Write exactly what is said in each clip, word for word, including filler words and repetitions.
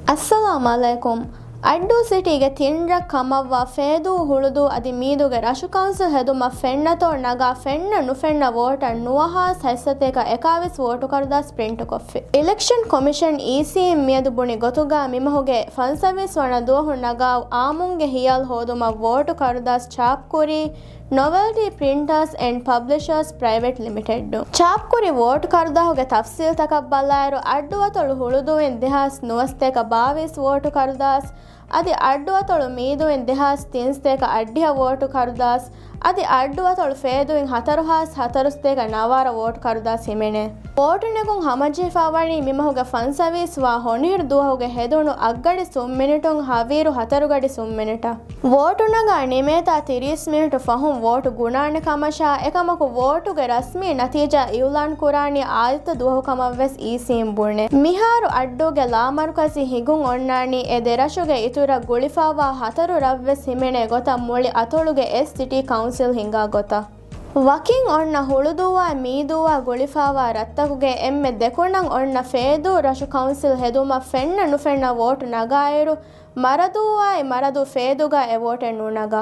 އައްސަލާމް ޢަލައިކުމް. އައްޑޫ ސިޓީގެ ތިން ރަށް ކަމަށްވާ ފޭދޫ، ހުޅުދޫ އަދި މީދޫގެ ރަށު ކައުންސިލް ހެދުމަށް ފެންނަތޯ ނަގާ ފެންނަ ނުފެންނަ ވޯޓަށް ނުވަހާސް ހަތްސަތޭކަ އެކާވީސް ވޯޓު ކަރުދާސް ޕްރިންޓުކޮށްފި. އިލެކްޝަން ކޮމިޝަން، އީސީއިން މިއަދު ބުނި ގޮތުގަ މިމަހުގެ ފަންސަވީސް ވަނަ ދުވަހު ނަގާ އާއްމުންގެ ހިޔާލު ހޯދުމަށް ވޯޓު ކަރުދާސް ޗާޕްކުރީ ނޮވެލްޓީ ޕްރިންޓާސް އެންޑް ޕަބްލިޝާސް ޕްރައިވެޓް ލިމިޓެޑު. ޗާޕްކުރި ވޯޓު ކަރުދާހުގެ ތަފްސީލްތަކަށް ބަލާއިރު، އައްޑުއަތޮޅު ހުޅުދޫއިން ދެހާސް ނުވަސަތޭކަ ބާވީސް ވޯޓު ކަރުދާސް، އަދި އައްޑުއަތޮޅު މީދޫއިން ދެހާސް ތިންސަތޭކަ އަށްޑިހަ ވޯޓު ކަރުދާސް، އަދި އައްޑުއަތޮޅު ފޭދޫއިން ހަތަރުހާސް ހަތަރުސަތޭކަ ނަވާރަ ވޯޓު ކަރުދާސް ހިމެނޭ. ވޯޓު ނެގުން ހަމަޖެހިފައިވަނީ މިމަހުގެ ފަންސަވީސް ވާ ހޮނިހިރު ދުވަހުގެ ހެދުނު އަށްގަޑި ސުން މިނިޓުން ހަވީރު ހަތަރުގަޑި ސުން މިނިޓަށް. ވޯޓު ނަގާ ނިމޭތާ ތިރީސް މިނިޓު ފަހުން ވޯޓު ގުނާނެ ކަމަށާ، އެކަމަކު ވޯޓުގެ ރަސްމީ ނަތީޖާ އިއުލާން ކުރާނީ އާދިއްތަ ދުވަހު ކަމަށްވެސް އީސީއިން ބުނެ. މިހާރު އައްޑޫގެ ލާމަރުކަޒީ ހިނގުން އޮންނާނީ އެ ދެރަށުގެ އިތުރަށް ގުޅިފައިވާ ހަތަރު ރަށްވެސް ހިމެނޭ ގޮތަށް މުޅި އަތޮޅުގެ އެއް ސިޓީ ކައުންސިލް ހިނގާ ގޮތަށް. ވަކިން އޮންނަ ހުޅުދޫއާ މީދޫއާ ގުޅިފައިވާ ރަށްތަކުގެ އެންމެ ދެކުނަށް އޮންނަ ފޭދޫ ރަށު ކައުންސިލް ހެދުމަށް ފެންނަ ނުފެންނަ ވޯޓު ނަގާއިރު، މަރަދޫއާއި މަރަދޫ ފޭދޫގަ އެ ވޯޓެއް ނުނަގާ.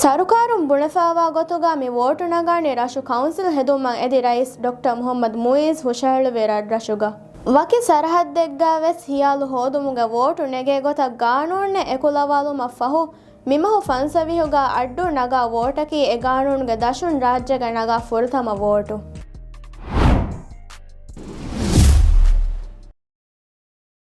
ސަރުކާރުން ބުނެފައިވާ ގޮތުގަ މި ވޯޓު ނަގާނީ ރަށު ކައުންސިލް ހެދުމަށް އެދި ރައީސް ޑޮކްޓަރ މުހައްމަދު މުއިއްޒު ހުށަހެޅުވި ރަށްރަށުގަ. ވަކި ސަރަހައްދެއްގަ ވެސް ހިޔާލު ހޯދުމުގެ ވޯޓު ނެގޭ ގޮތަށް ގާނޫނެއް އެކުލަވާލުމަށް ފަހު، މިމަހު ފަންސަވީހުގަ އައްޑޫ ނަގާ ވޯޓަކީ އެ ގާނޫނުގެ ދަށުން ރާއްޖޭގަ ނަގާ ފުރަތަމަ ވޯޓު.